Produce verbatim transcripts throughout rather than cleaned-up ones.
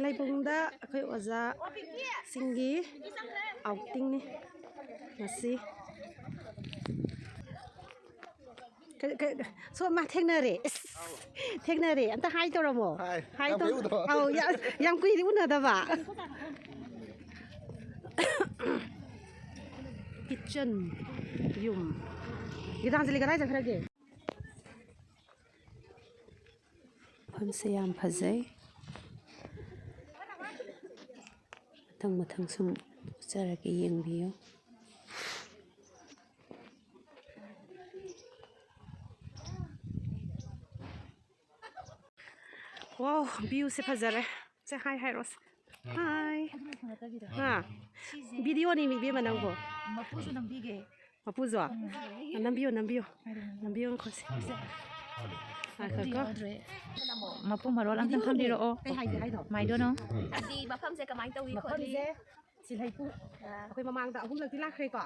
ꯂꯩꯕꯨꯡꯗ ꯑꯩꯈꯣꯏ ꯑꯣꯖꯥꯁꯤꯡꯒꯤ ꯑꯥꯎꯇꯤꯡꯅꯤ ꯉꯁꯤ꯫ ꯀ- ꯀ- ꯁꯣꯝ ꯃꯥ ꯊꯦꯡꯅꯔꯦ꯫ ꯏꯁ, ꯊꯦꯡꯅꯔꯦ꯫ ꯑꯝꯇ ꯍꯥꯏ ꯇꯧꯔꯝꯃꯣ꯫ ꯍꯥꯏ꯫ ꯍꯥꯏ ꯌꯥꯝ ꯇꯧ- ꯀꯨꯏ ꯎꯗꯕ꯫ ꯑꯧ, ꯌꯥꯝ, ꯌꯥꯝ ꯀꯨꯏꯔꯦ ꯎꯅꯗꯕ꯫ ꯀꯤꯠꯆꯟ, ꯌꯨꯝ꯫ ꯒꯤꯇꯥꯟꯖꯂꯤ ꯀꯗꯥꯏ ꯆꯠꯈ꯭ꯔꯒꯦ? ꯃꯐꯝꯁꯦ ꯌꯥꯝ ꯐꯖꯩ꯫ ꯃꯊꯪ ꯃꯊꯪ ꯁꯨꯝ ꯎꯠꯆꯔꯛꯀꯦ, ꯌꯦꯡꯕꯤꯌꯨ꯫ ꯋꯥꯎ, ꯚ꯭ꯌꯨꯁꯦ ꯐꯖꯔꯦ꯫ ꯁꯦ, ꯍꯥꯏ ꯍꯥꯏꯔꯣꯁꯦ꯫ ꯍꯥꯏ꯫ ꯍꯥ? ꯚꯤꯗꯤꯑꯣꯅꯤ, ꯏꯕꯦꯝꯃ, ꯅꯪꯕꯣ꯫ ꯃꯄꯨꯁꯨ ꯅꯝꯕꯤꯒꯦ꯫ ꯃꯄꯨꯁꯨ? ꯎꯝ꯫ ꯅꯝꯕꯤꯌꯣ, ꯅꯝꯕꯤꯌꯣ꯫ ꯍꯥꯏꯔꯣ, ꯍꯥꯏꯔꯣ꯫ ꯅꯝꯕꯤꯌꯣ, ꯉꯥꯏꯈꯣꯁꯦ꯫ ꯉꯥꯏꯈꯣꯀꯣ꯫ ꯌꯥꯎꯗ꯭ꯔꯦ꯫ ꯃꯄꯨ ꯃꯔꯣꯜ ꯑꯝꯇꯪ ꯈꯪꯕꯤꯔꯛꯑꯣ꯫ ꯀꯩ ꯍꯥꯏꯒꯦ ꯍꯥꯏꯅꯣ? ꯃꯥꯏꯗꯣꯅꯣ꯫ ꯑꯗꯨꯗꯤ ꯃꯐꯝꯁꯦ ꯀꯃꯥꯏꯅ ꯇꯧꯏ ꯈꯣꯠꯂꯤ? ꯃꯐꯝꯁꯦ ꯁꯤꯜꯍꯩꯄꯨ꯫ ꯑꯥ꯫ ꯑꯩꯈꯣꯏ ꯃꯃꯥꯡꯗ ꯑꯍꯨꯝꯂꯛꯇꯤ ꯂꯥꯛꯈ꯭ꯔꯦꯀꯣ꯫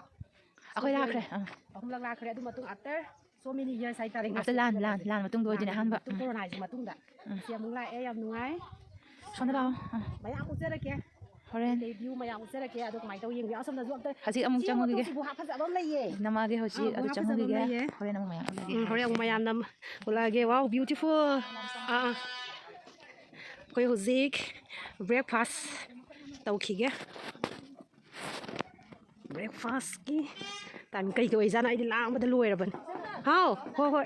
ꯑꯩꯈꯣꯏ ꯂꯥꯛꯈ꯭ꯔꯦ꯫ ꯑꯥ꯫ ꯑꯍꯨꯝꯂꯛ ꯂꯥꯛꯈ꯭ꯔꯦ꯫ ꯑꯗꯨ ꯃꯇꯨꯡ after so many years ꯍꯥꯏꯇꯥꯔꯦ꯫ After ꯂꯥꯟ, ꯂꯥꯟ, ꯂꯥꯟ ꯃꯇꯨꯡꯗ ꯑꯣꯏꯗꯣꯏꯅꯦ ꯑꯍꯥꯟꯕ꯫ ꯃꯇꯨꯡ, ꯎꯝ꯫ ꯀꯣꯔꯣꯅꯥꯒꯤ ꯃꯇꯨꯡꯗ꯫ ꯎꯝ꯫ ꯁꯤ ꯑꯃꯨꯛ ꯂꯥꯛꯑꯦ, ꯌꯥꯝ ꯅꯨꯡꯉꯥꯏ꯫ ꯁꯣꯝꯗ ꯂꯥꯛꯑꯣ꯫ ꯑꯥ꯫ ꯃꯌꯥꯝ ꯎꯠꯆꯔꯛꯀꯦ꯫ ꯍꯣꯔꯦꯟ꯫ ꯑꯗꯩ view ꯃꯌꯥꯝ ꯎꯠꯆꯔꯛꯀꯦ꯫ ꯑꯗꯣ ꯀꯃꯥꯏꯅ ꯇꯧ ꯌꯦꯡꯕꯤꯌꯨ꯫ ꯑꯁꯣꯝꯗꯁꯨ ꯑꯝꯇ ꯍꯧꯖꯤꯛ ꯑꯃꯨꯛ ꯏꯆꯦ ꯆꯪꯉꯨꯈꯤꯒꯦ꯫ ꯃꯇꯨꯡꯁꯤꯕꯨ ꯍꯥꯞ ꯐꯖꯕ ꯑꯃ ꯂꯩꯌꯦ꯫ ꯅꯃꯥꯒꯤ ꯍꯧꯖꯤꯛ ꯑꯥ, ꯑꯗꯨ ꯍꯥꯞ ꯐꯖꯕ ꯑꯃ ꯆꯪꯉꯨꯈꯤꯒꯦ꯫ ꯂꯩꯌꯦ꯫ ꯍꯣꯔꯦꯟ ꯑꯃꯨꯛ ꯃꯌꯥꯝ ꯎꯠꯂꯒꯦ꯫ ꯎꯝ, ꯍꯣꯔꯦꯟ ꯑꯃꯨꯛ ꯃꯌꯥꯝꯅ ꯎꯠꯂꯛꯑꯒꯦ꯫ Wow, beautiful꯫ ꯑꯥ, ꯑꯥ꯫ ꯑꯩꯈꯣꯏ ꯍꯧꯖꯤꯛ breakfast ꯇꯧꯈꯤꯒꯦ꯫ Breakfastꯀꯤ time ꯀꯩꯒꯤ ꯑꯣꯏꯖꯥꯠꯅꯣ? ꯑꯩꯗꯤ ꯂꯥꯡꯕꯗ ꯂꯣꯏꯔꯕꯅꯤ꯫ ꯍꯥꯎ, ꯍꯣꯏ, ꯍꯣꯏ꯫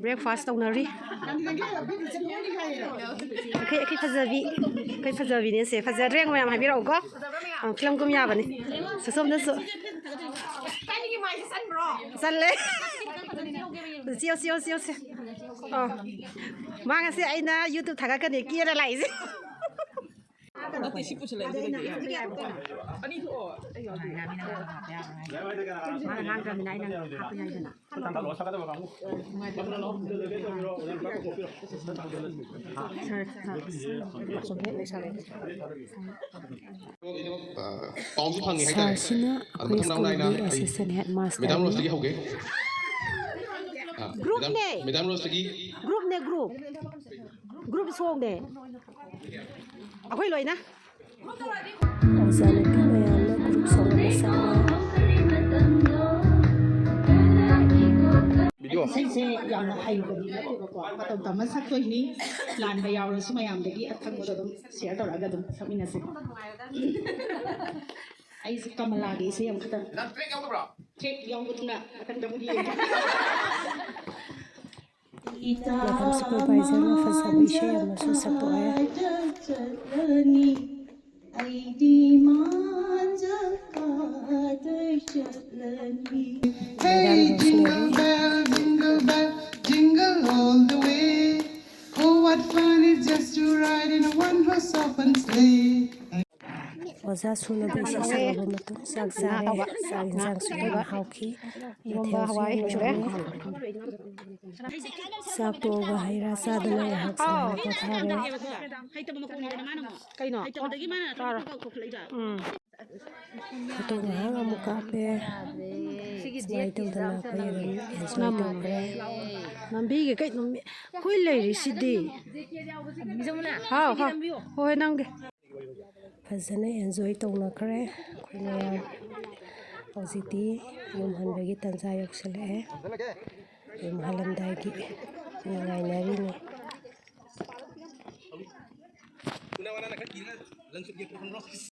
Breakfast ꯇꯧꯅꯔꯤ꯫ ꯑꯩꯈꯣꯏ, ꯑꯩꯈꯣꯏ ꯐꯖꯕꯤ, ꯑꯩꯈꯣꯏ ꯐꯖꯕꯤꯅꯦ ꯁꯦ꯫ ꯐꯖꯗ꯭ꯔꯦ? ꯃꯌꯥꯝ ꯍꯥꯏꯕꯤꯔꯛꯎꯀꯣ꯫ ꯑ, ꯐꯤꯂꯝ ꯀꯨꯝ ꯌꯥꯕꯅꯤ꯫ ꯁꯣꯝꯗꯁꯨ꯫ ꯆꯠꯂꯦ꯫ ꯁꯤꯌꯣ, ꯁꯤꯌꯣ, ꯁꯤꯌꯣ, ꯁꯤꯌꯣ꯫ ꯑ, ꯃꯥ ꯉꯁꯤ ꯑꯩꯅ YouTube ꯊꯥꯒꯠꯀꯅꯤ ꯀꯦꯔ ꯂꯥꯛꯏꯁꯦ꯫ ꯅꯠꯇꯦ, ꯁꯤ ꯄꯨꯁꯤꯜꯂꯛꯏꯁꯦ ꯀꯩꯒꯤꯅꯣ? ꯑꯅꯤ ꯊꯣꯛꯑꯣ꯫ ꯃꯥꯅ ꯉꯥꯡꯗ꯭ꯔꯕꯅꯤꯅ ꯑꯩꯅ ꯍꯥꯞꯄ ꯌꯥꯏꯗꯅ꯫ ꯄꯥꯎꯁꯨ ꯐꯪꯉꯦ ꯍꯥꯏꯇꯥꯔꯦ꯫ ꯁꯥꯔꯁꯤꯅ ꯑꯗꯣ ꯑꯩꯈꯣꯏ ꯃꯊꯪ ꯃꯅꯥꯎ ꯅꯥꯏꯅ ꯁ꯭ꯀꯨꯜꯒꯤ ꯑꯩ assistant headmaster ꯃꯦꯗꯥꯝ ꯅꯤ꯫ ꯔꯣꯁꯇꯒꯤ ꯍꯧꯒꯦ꯫ ꯑꯥ, ꯒ꯭ꯔꯨꯞꯅꯦ꯫ ꯃꯦꯗꯥꯝ, ꯃꯦꯗꯥꯝ ꯔꯣꯁꯇꯒꯤ Groupꯅꯦ, group. Group songꯅꯦ. ꯑꯩꯈꯣꯏ ꯂꯣꯏꯅ꯫ ꯑꯣꯖꯥ ꯅꯨꯄꯤ ꯃꯌꯥꯝꯅ group song ꯑꯃ ꯁꯛꯂꯦ꯫ ꯏꯁꯩꯁꯦ ꯌꯥꯝꯅ ꯍꯩꯕꯗꯤ ꯅꯠꯇꯦꯕꯀꯣ, ꯃꯇꯧ ꯇꯝꯃ ꯁꯛꯇꯣꯏꯅꯤ꯫ ꯂꯥꯟꯕ ꯌꯥꯎꯔꯁꯨ ꯃꯌꯥꯝꯗꯒꯤ ꯑꯈꯪꯕꯗꯣ ꯑꯗꯨꯝ share ꯇꯧꯔꯒ ꯑꯗꯨꯝ ꯁꯛꯃꯤꯟꯅꯁꯦ꯫ ꯑꯩꯁꯦ ꯀꯃꯂꯥꯒꯤ ꯏꯁꯩ ꯑꯃꯈꯛꯇꯪ꯫ ꯅꯪ track ꯌꯥꯎꯗꯕ꯭ꯔꯣ? Track ꯌꯥꯎꯕꯗꯨꯅ ꯃꯊꯪꯗ ꯑꯃꯨꯛ ꯌꯦꯡꯒꯦ꯫ ꯃꯐꯝ supervisorꯅ ꯐꯖꯕ ꯏꯁꯩ ꯑꯃꯁꯨ ꯁꯛꯇꯣꯛꯑꯦ꯫ ꯑꯩꯗꯤ ꯃꯥꯟꯖ ꯀꯥꯗ ꯆꯠꯂꯅꯤ꯫ Hey, jingle bell, jingle bell, jingle all the way. Oh, what fun it is just to ride in a one-horse open sleigh. ꯑꯣꯖꯥ ꯁꯨꯅꯕ ꯏꯁꯩ ꯁꯛꯂꯕ ꯃꯇꯨꯡ ꯆꯥꯛ ꯆꯥꯔꯦ꯫ ꯆꯥꯛ ꯏꯟꯁꯥꯡꯁꯨ ꯌꯥꯝ ꯍꯥꯎꯈꯤ꯫ ꯏꯔꯣꯝꯕ, ꯃꯊꯦꯜꯁꯨ ꯍꯋꯥꯏ ꯌꯥꯝ ꯂꯩꯔꯦ꯫ ꯌꯥꯝꯃꯤ꯫ ꯆꯥꯛ ꯇꯣꯛꯑꯒ ꯍꯩ ꯔꯥ ꯆꯥꯗꯨꯅ ꯉꯥꯏꯍꯥꯛ ꯁꯥꯟꯅ ꯄꯣꯊꯥꯔꯦ꯫ ꯀꯩꯅꯣ? ꯆꯥꯔꯣ꯫ ꯎꯝ꯫ ꯐꯣꯇꯣ ꯉꯥꯏꯍꯥꯛ ꯑꯃꯨꯛ ꯀꯥꯞꯄꯦ꯫ ꯁꯨꯃꯥꯏꯅ ꯇꯧꯗꯅ ꯑꯩꯈꯣꯏ ꯑꯗꯨꯝ enjoy ꯇꯧꯈ꯭ꯔꯦ꯫ ꯅꯝꯕꯤꯒꯦ ꯀꯩꯅꯣ? ꯑꯩꯈꯣꯏ ꯂꯩꯔꯤꯁꯤꯗꯤ꯫ ꯍꯥꯎ, ꯍꯥꯎ꯫ ꯍꯣꯏ, ꯍꯣꯏ, ꯅꯝꯒꯦ꯫ ꯐꯖꯅ enjoy ꯇꯧꯅꯈ꯭ꯔꯦ ꯑꯩꯈꯣꯏ ꯃꯌꯥꯝ꯫ ꯍꯧꯖꯤꯛꯇꯤ ꯌꯨꯝ ꯍꯟꯕꯒꯤ ꯇꯥꯟꯖꯥ ꯌꯧꯁꯤꯜꯂꯛꯑꯦ꯫ ꯌꯨꯝ ꯍꯜꯂꯝꯗꯥꯏꯒꯤ ꯉꯥꯏꯅꯔꯤꯅꯤ꯫